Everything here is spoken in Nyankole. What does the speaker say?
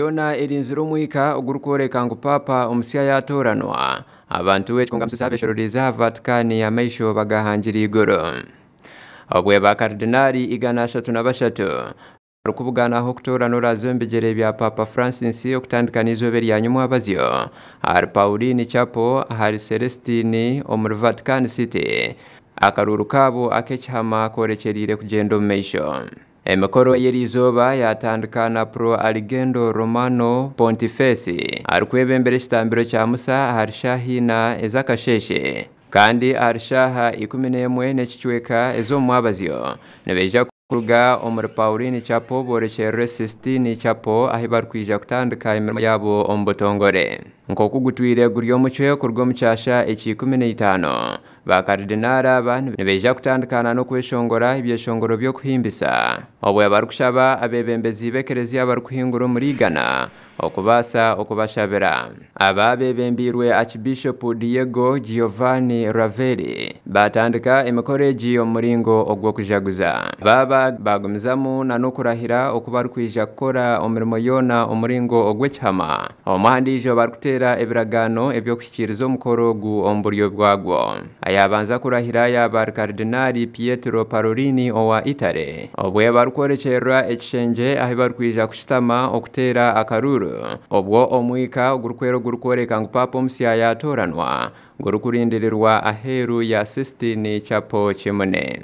Yoona erinzire omwika ogurikworeka ngu Paapa omusya yaatooranwa. Abantu ekikunga beshoororeize aha Vatican amaisho bagahangire eiguru. Obwe baakaridinaari 303 barikubuganaho okutoorana oraaza omu bigyere bya Paapa Francis okutandika n'eizooba erya nyimwabazyo ahari Pauline Chapel ahari Celestine omuri Vatican City. Akaruuru kaabo ak'ekihama koorekyereire kugyenda omu maisho. Emikoro y'eriizooba yatandika na Pro Aligendo Romano Pontifesi arikwebembera ekitambiro kya Musa ahari shaaha 4 ez'akasheeshe kandi ahari shaaha 11 n'ekicweka ez'omu mwabazyo nibaija kuruga omuri Pauline Chapel boorekyerere Sistine Chapel ahu barikwija kutandika emirimo yaabo omu butongore. Nk'oku gutwire guri omucwe kuruga omu kyasha eki15, baakaridinaari aba nibaija kutandikana n'okweshongora ebyeshongoro by'okuhimbisa obwe barikushaba abeebembezi b'ekereziya barikuhingura omuri igana okubaasa okubashabira. Aba beebembeirwe Archbishop Diego Giovanni Ravelli batandika emikoro egi omu muringo ogw'okujaguza. Baba bagumizamu n'okurahira oku barikwija kukora omirimo yoona omuringo ogw'ekihama. Omuhandiijo barikuteera ebiragaano eby'okuhikiiriza omukoro ogu omu buryo bwagwo. Ayabanza kurahira yaaba ari Karidinaali Pietro Parolin owa Italy. Obwe barikworekyerera ekishengye ahu barikwija kushutama okuteera akaruuru. Obwo omwika ogurikwera ogurikworeka ngu Paapa omusya yaatooranwa gurikurindirirwa aheeru ya Sistine Chapel kimune.